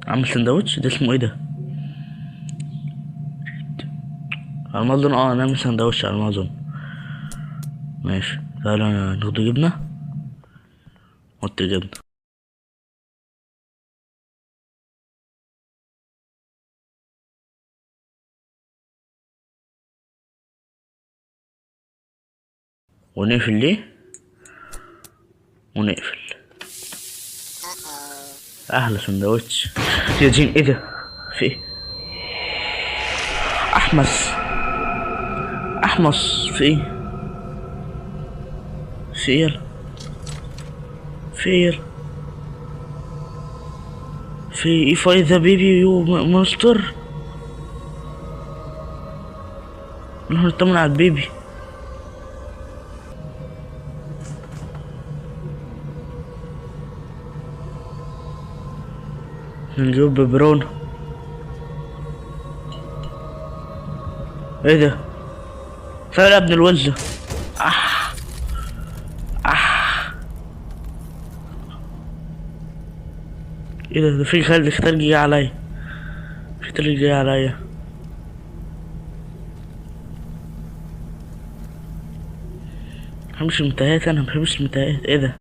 عامل سندوتش ده اسمه ايه ده؟ على ما اظن نعمل سندوتش على ما اظن. ماشي تعالى ناخد جبنة، حط جبنة. ونقفل ليه؟ ونقفل. احلى سندوتش يا جين. ايه ده؟ في ايه؟ احمس احمص. في ايه؟ في ايه؟ في ايه؟ في ايه؟ fight the baby you monster. نحن نطمن على ال baby. نجيب ببرون. ايه ده؟ فعلا يا ابن الوزة. ايه ده؟ ده في خلي تلج جاي عليا، في تلج جاي عليا. مبحبش المتاهات، انا مبحبش المتاهات. ايه ده؟